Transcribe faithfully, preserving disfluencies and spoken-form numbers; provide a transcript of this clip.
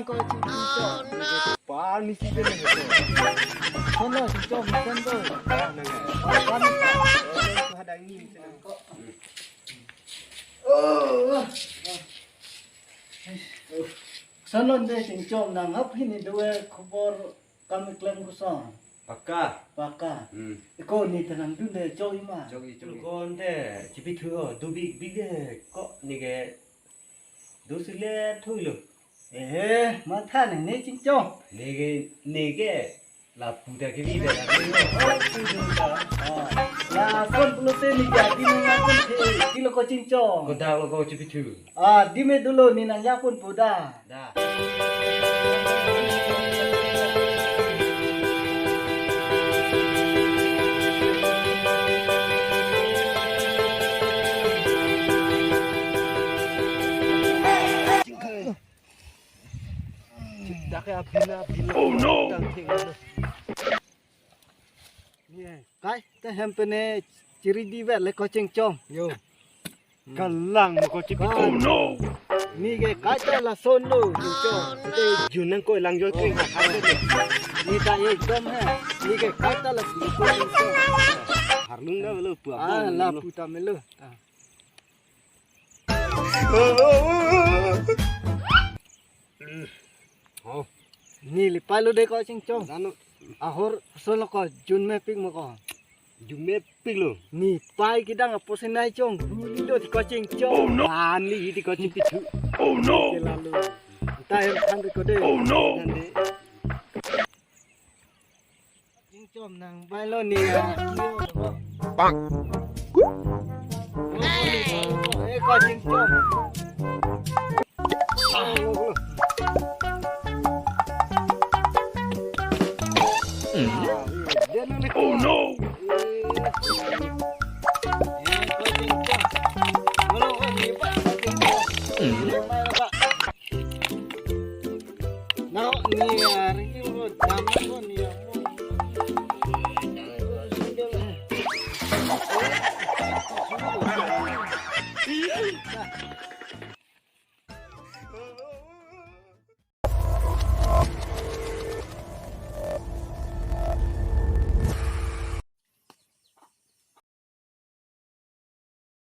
Ko chingchom. Par misi ke ne. Kono chingchom, kono. Ah, nang. Kono. Ko hada ini. Oh. Koson lo de chingchom, nang hap hini do-e khobor kam klem koson. Paka. Paka. Hmm. Ko ne ta nangdun de choi ma. Choi, choi. Ko ne chipithu ho, do bik bik de ko ne ke do sile thui lo. Eh, matha ne ne chingchom. Ne ke, ne ke lapu ta kebi de la. Oh, lason pulote ne ke adim nangpon the, kilo ko chingchom. Kodak lo ko chipithu. Ah, dime dolo ne nangjakpon po da. Da. Dak ya bina bina. Oh no! Tang thing. Ye. Kaita hem pen ne chiri di vet le ko chingchom. Yo. Kalang mo ko chipithu. Oh no! Ne ke kaita lason lo chingchom. Te jun nang ko lang jo kring ha ha de. Ne ta ekdom he. Ne ke kaita lason lo chingchom. Harlung da lo pu. Ah, lapu ta melo. Ah. Oh. Ne le pai lo de ko chingchom. Dano. Ahor solo ko jun mepik mo ko. Jun mepik lo. Ne pai kedang apot si nai chong. Duli lo di ko chingchom. Oh no. Ani di ko chipithu. Oh no. Ke lalu. Ta hem than ko de. Oh no. Nande. Chingchom nang bai lo ne ya. Bang. Eh, ko chingchom. Oh no. Eh, ko chingchom. Ngolo ko ne ba ko chingchom. Bai lo ba. Naro ni, ah, ringki mo, jam mo ni, ah.